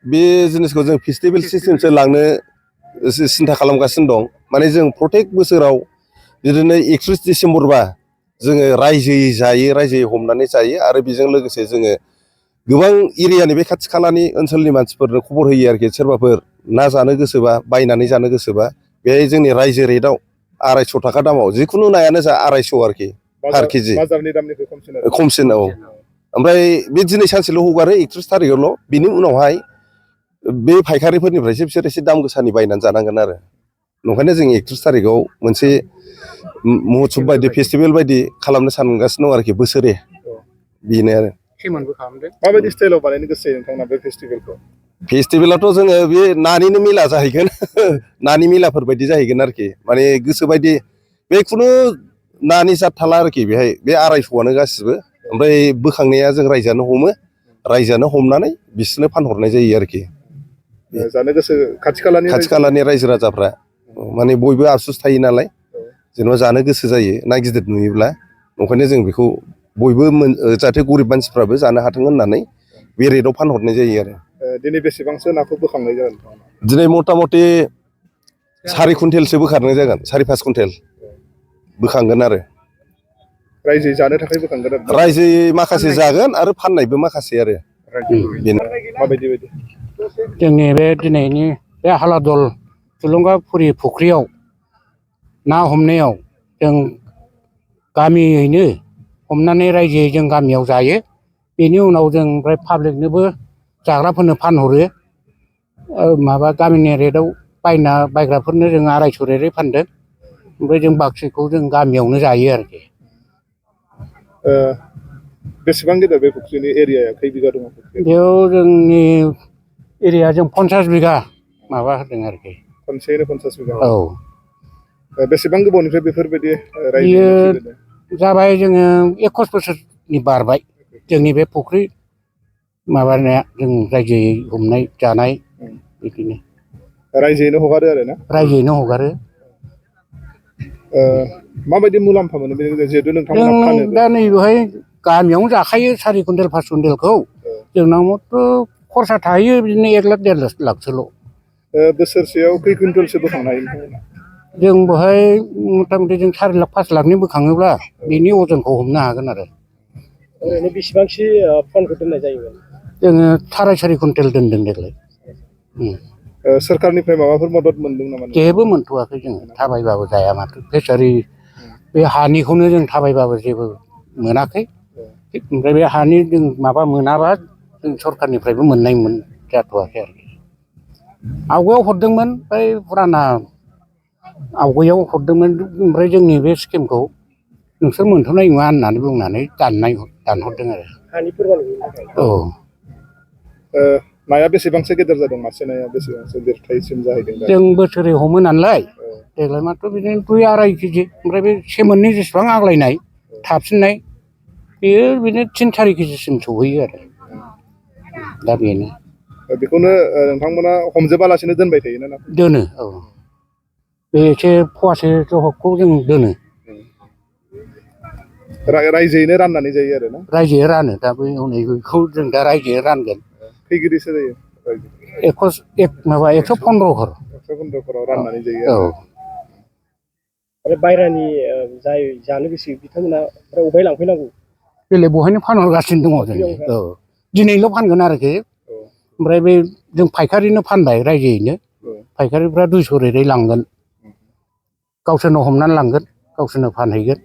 बे जिनिसखौ जों फेस्टिभेल सिस्टेमसो लांनो सिन्था खालामगासिनो दं। माने जों प्रत्येक बोसोराव बिदिनो 31 डिसेम्बरबा जोङो रायजोयै जायो, रायजोयै हमनानै जायो आरो बेजों लोगोसे जोङो गोबां एरियानि बे खाथि खालानि ओनसोलनि मानसिफोरनो खबर होयो आरोखि। सोरबाफोर ना जानो गोसोबा, बायनानै जानो गोसोबा बेहाय जोंनि रायजो रेटआव 250 थाखा दामाव जिखुनु नायानो जा 250 आरोखि पार केजि। बाजारनि दामनिफ्राय खमसिन आरो। खमसिन औ। ओमफ्राय बे दिनै सानसेल' हगारो 31 थारिखआवल'। बिनि उनावहाय बे फायखारिफोरनिफ्रायसो बिसोर एसे दाम गोसानि बायनानै जानांगोन आरो। ओंखायनो जों 31 थारिखआव मोनसे महोत्सब बायदि फेस्टिभेल बायदि खालामनो सानगासिनो दं आरोखि बोसोरे। बेनो आरो। माबायदि स्टाइलाव बानायनो गोसो जायो नोंथांमोना बे फेस्टिभेलखौ? फेस्टिभेलाथ' जोङो बे नानिनो मेला जाहैगोन। नानि मेलाफोर बायदि जाहैगोन आरोखि। माने गोसोबायदि बे खुनु नानि जात थाला आरोखि बेहाय। बे 250आनो गासिबो। ओमफ्राय बोखांनाया जों रायजोआनो हमो। रायजोआनो हमनानै बिसोरनो फानहरनाय जायो आरोखि। जानो गोसो खाथि खालानि रायजो राजाफ्रा माने बयबो आफसुस थायो नालाय, जेनेबा जानो गोसो जायो ना गिदिर नुयोब्ला। ओंखायनो जों बेखौ बयबो जाहाथे गरिब मानसिफ्राबो जानो हाथों होननानै बे रेटआव फानहरनाय जायो आरो। दिनै बेसेबांसो नाखौ बोखांनाय जागोन? दिनै मथा मथि 4 कुइन्टेलसो बोखारनाय जागोन, 4-5 कुइन्टेल बोखांगोन आरो। रायजोयै जानो थाखाय बोखांगोन आरो? रायजोयै माखासे जागोन आरो फाननायबो माखासे आरो। माबायदि बायदि? जोंनि बे दिनैनि बे हालादल थुलुंगाफुरि फुख्रियाव ना हमनायाव जों गामियैनो हमनानै रायजोयै जों गामियाव जायो। बेनि उनाव जों ओमफ्राय पाब्लिकनोबो जाग्राफोरनो फानहरो। माबा गामिनि रेटआव बायग्राफोरनो जों 250 रेटै फानदों। ओमफ्राय जों बाखिखौ जों गामियावनो जायो आरोखि। बेसेबां गिदिर बे फुख्रिनि एरियाया? खै बिगा दङ? बेयाव जोंनि एरिया जों 50 बिगा माबा होदों आरोखि। खनसेयैनो 50 बिगा? औ। बेसेबां गोबावनिफ्राय बेफोरबायदि बियो जाबाय जोङो 21 बोसोरनि बारबाय। जोंनि बे फुख्रि माबानाया जों रायजोयै हमनाय जानाय बिदिनो। रायजोयैनो हगारो आरो ना? रायजोयैनो हगारो। माबायदि मुलाम्फा मोनो बे जिहेतु नोंथांमोना जों फानोबो? दा नैबेहाय गामियावनो जाखायो 4 कुइन्टेल 5 कुइन्टेलखौ। जोंनावथ' खरसा थाहैयो बिदिनो 1 लाख 1.5 लाखसोल'। बोसोरसेयाव खै कुइन्टेलसो बोखांनो हायो नोंथांमोना? जों बेहाय मथा मथि जों 4 लाख 5 लाखनि बोखाङोब्ला बेनि अजनखौ हमनो हागोन आरो। ओरैनो बेसेबांसो फनखौ दोननाय जायोमोन? जोङो 4.5 कुइन्टेल दोनदों देग्लाय। सोरखारनिफ्राय माबाफोर मदद मोनदों नामा? जेबो मोनथ'वाखै जोङो। थाबायबाबो जाया माथो। फेसारि बे हानिखौनो जों थाबायबाबो जेबो मोनाखै। ओमफ्राय बे हानि जों माबा मोनाबा जों सरखारनिफ्रायबो मोननाय जाथ'वाखै आरोखि। आवगायाव हरदोंमोन बै फुराना आवगायाव हरदोंमोन। ओमफ्राय जोंनि बे स्किमखौ नोंसोर मोनथ'नाय नङा होननानै बुंनानै दानहरदों आरो। हानि फोरमान गैयिनि थाखाय? औ। नाया बेसेबांसो गेदेर जादों? मासे नाया बेसेबांसो देरथायसिम जाहैदों दा? जों बोसोरै हमो नालाय देग्लाय मात्र' बिदिनो 2-2.5 केजि। ओमफ्राय बे सेमोननि जेसेबां आग्लायनाय थाफिननाय बेयो बिदिनो 3-4 केजिसिम सहैयो आरो। दा बेनो। बेखौनो नोंथांमोना हमजोबालासिनो दोनबाय थायोना नाखौ? दोनो औ। बे एसे फवासे जहबखौ जों दोनो। रायजोयैनो राननानै जायो आरो ना? रायजोयै रानो। दा बै हनैखौ जों दा रायजोयै रानगोन। खै केजिसो जायो? 115 घर। 115 घराव राननानै जायो औ। आरो। आरो बायहेरानि जाय जानो गोसो बिथांमोना अबेहाय लांफैनांगौ? बेलेग बहायनो फानहरगासिनो दङ जोङो। औ। दिनैल' फानगोन आरोखि। ओमफ्राय बे जों फायखारिनो फानबाय रायजोयैनो। फायखारिफ्रा 200 रेटै लांगोन। गावसोरनो हमनानै लांगोन, गावसोरनो फानहैगोन।